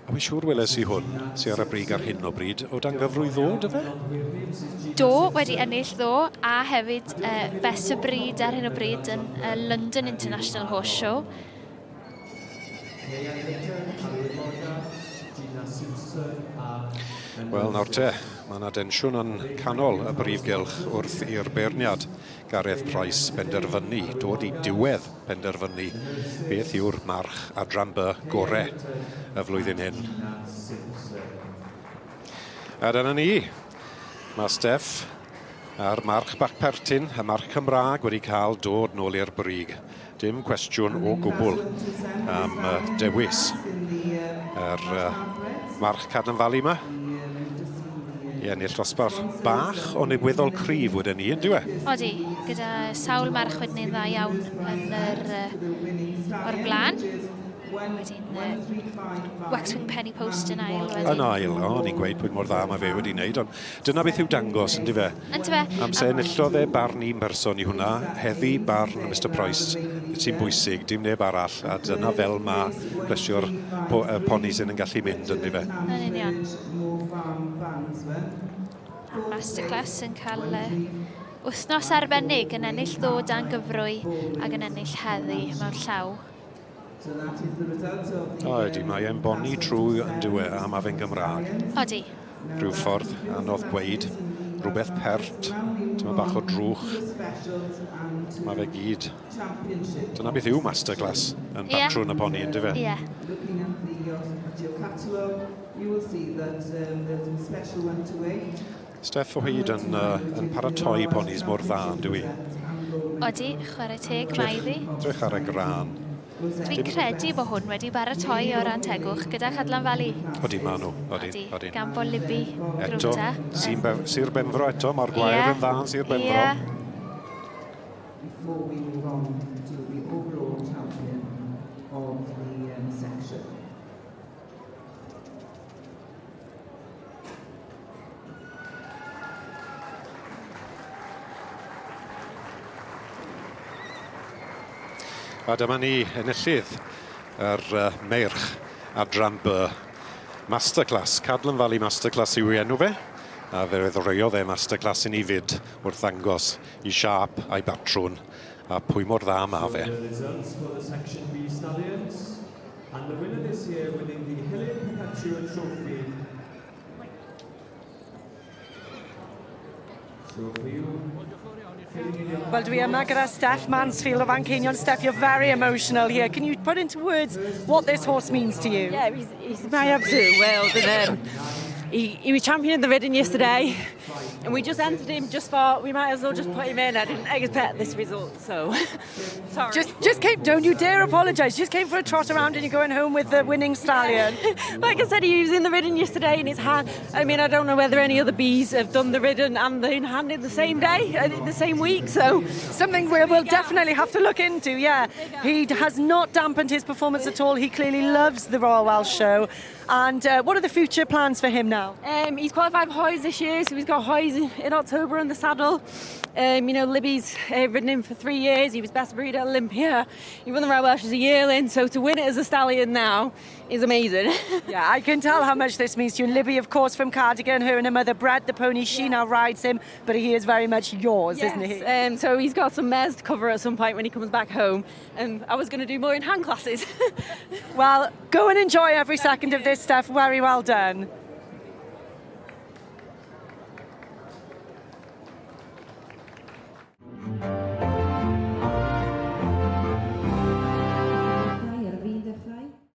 A fi'n siŵr weles i hwn, sy ar y brig ar hyn o bryd, o dan gyfrwy ddo, dy fe? Do, wedi ennill ddo, a hefyd uh, best of breed ar hyn o bryd yn uh, London International Horse Show. Wel, nawr te, mae yna densiwn yn canol y brif gylch wrth i'r beirniad Gareth Price benderfynu, dod i diwedd penderfynu beth yw'r march adran B gore y flwyddyn hyn. A dyna ni. Mae Steff a'r march bach pertyn, y march Cymraeg, wedi cael dod nôl i'r brig. Dim cwestiwn o gwbl am dewis yr march Cadlan Valley yma. I ennill dosbarth bach ond yn weddol cryf wedyn ni, yndyw e? Odi, gyda sawl march wedyn ni'n dda iawn yn yr, o'r blaen. Wedyn Waxwing Penny Post yn ail wedyn. Yn ail, o, ni'n gweud pwy mor dda mae fe wedi wneud, ond dyna beth yw dangos, ynddi fe? Yndyfe? Amser enillodd e barn un person i hwnna, heddi barn Mister Price sy'n bwysig, dim neb arall, a dyna fel mae plesio'r po, ponis yn gallu mynd, yndyfe? Yn union. A masterclass yn cael wythnos arbennig yn ennill ddo dan gyfrwy ac yn ennill heddi mewn llaw. O, ydy, mae e'n boni trwy yn dyw e, a mae fe'n Gymraeg. Odi. Rhyw ffordd anodd gweud, rhywbeth pert, tyma bach o drwch. Mae fe gyd. Dyna beth yw masterclass yn yeah. Batrwn y poni, ynddo fe? Ie. Yeah. Steff o hyd yn, uh, yn paratoi ponis mor dda, yn dwi? Odi, chwarae teg mae iddi. Drych ar y gran. Dwi'n credu bod hwn wedi baratoi o ran tegwch gyda Chadlan Valley. Odi, maen nhw. Odi, odi. odi. Gan bod Libby Eto, Sir, Sir Benfro eto, mae'r gwair yeah. yn dda yn Sir Benfro. Yeah. Before we move on to the overall champion of the section. A dyma ni enillydd yr uh, meirch adran B. Masterclass, Cadlan Valley Masterclass yw ei enw fe. A fe ddreuodd e masterclass i ni fyd wrth ddangos i siâp a'i batrwn a pwy mor dda ma fe. And the winner this year winning the Hilliard Perpetua Trophy. So for you, Wel, dwi yma gyda Steph Mansfield o Fanceinion. Steph, you're very emotional here. Can you put into words what this horse means to you? Yeah, he's, he's my absolute world. And, he, he was champion of the ridding yesterday. And we just entered him just for, we might as well just put him in. I didn't expect this result, so sorry. Just, just came, don't you dare apologise. Just came for a trot around and you're going home with the winning stallion. like I said, he was in the ridding yesterday and it's hard. I mean, I don't know whether any other bees have done the ridding and the in hand in the same day, in the same week, so. Something we will definitely have to look into, yeah. He has not dampened his performance at all. He clearly loves the Royal Welsh Show. And what are the future plans for him now? He's qualified for Hoys this year, so he's got Hoys in, in October on the saddle. You know, Libby's ridden him for 3 years. He was best breed at Olympia. He won the Royal Welsh as a yearling, so to win it as a stallion now is amazing. Yeah, I can tell how much this means to you. And Libby, of course, from Cardigan, her and her mother bred the pony. She now rides him, but he is very much yours, isn't he? Yes, so he's got some mares to cover at some point when he comes back home. And I was going to do more in hand classes. Well, go and enjoy every second of this, Steph. Very well done.